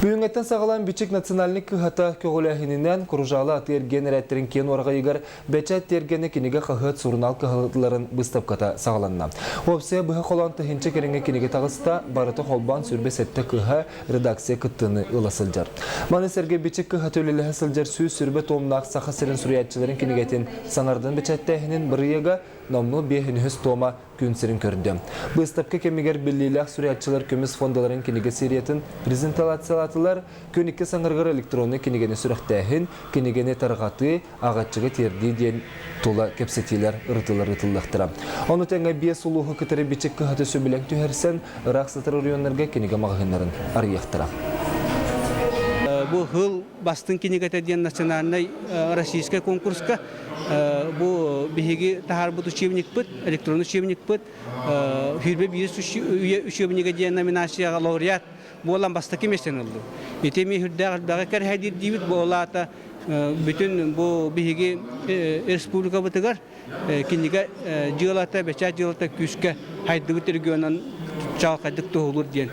Бүгүҥҥэттэн саҕалаан Бичик национальнай кыһата көҕүлээһининэн Кружало атыы-эргиэн эрээттэрин киэн уораҕайыгар бэчээт тиэргэнэ кинигэ хаһыат сурунаал кыһалларын быыстапката саҕаланна. Уопсайа быһа холоон тыһыынча кэриҥэ кинигэ таҕыста, барыта холбоон 27 кыһа редакция кыттыыны ыла сылдьар. Маны сэргэ Бичик кыһата үлэлэһэ сылдьар 120 туомнаах Саха сирин суруйааччыларын кинигэтин саҥардан бэчээттээһинин бырайыага номнуо биэһин тома күн сирин көрдө. Быыстапка кэмигэр биллиилээх суруйааччылар көмүс фондаларын кинигэ сериятын презентациялаатылар, күн икки саҥарыгар электроннай кинигэни сүрэхтээһин, кинигэни тарҕатыы, аҕаччыга тиэрдии диэн тула кэпсэтиилэр, ырытыылар ыытыллыахтара. Ону тэҥэ биэс улууһу кытары бичик кыһата сөбүлэҥ түһэрсэн, ыраах сытар оройуоннарга кинигэ маҕаһыыннарын арыйыахтара. Бу сыл бастыҥ кинигэтэ диэн национальнай российскай конкурска бу биһиги таһаарбыт учебникпыт, электронный учебникпыт сүүрбэ биирис үйэ учебнига диэн номинацияҕа лауреат буолан бастакы миэстэни ыллым. Ити эмиэ сүрдээх элбэҕи кэрэһэлиир диибит. Бу ол аата бүтүн бу биһиги республикабытыгар кинигэ дьыалата, бэчээт дьыалата күүскэ хайдыбыт регионан чаҕылхайдык туһулуур диэн.